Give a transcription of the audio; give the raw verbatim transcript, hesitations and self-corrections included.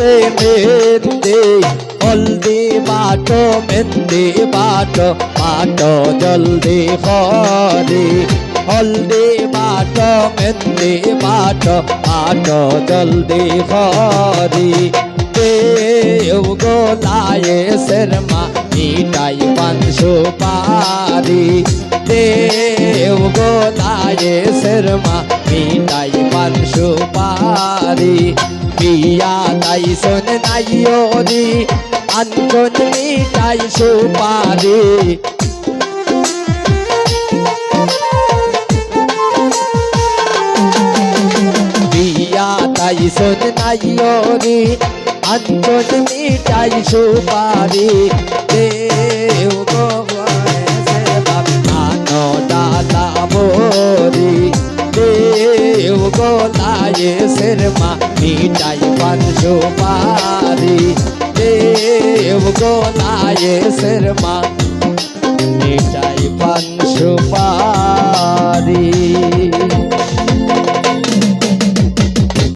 মেহেন্দি, হলদি বাটো, মেহেন্দি বাটো, বাটো জলদি করি। হলদি বাটো, মেহেন্দি বাটো, বাটো জলদি করি। দেও গো লায়েসের মা, মিঠাই পান সুপারি। দেও গো লায়েসের মা, মিঠাই পান সুপারি। বিয়া তাই শোন নাইও রে, আনছন মিঠাই সুপারি। বিয়া তাই শোন নাইও রে, আনছন মিঠাই সুপারি। দেও গো লায়েসের বাপ, আনো ডালা বড়ি। দেও গো লায়েসের মা, মিঠাই পান সুপারি। দেও গো লায়েসের মা,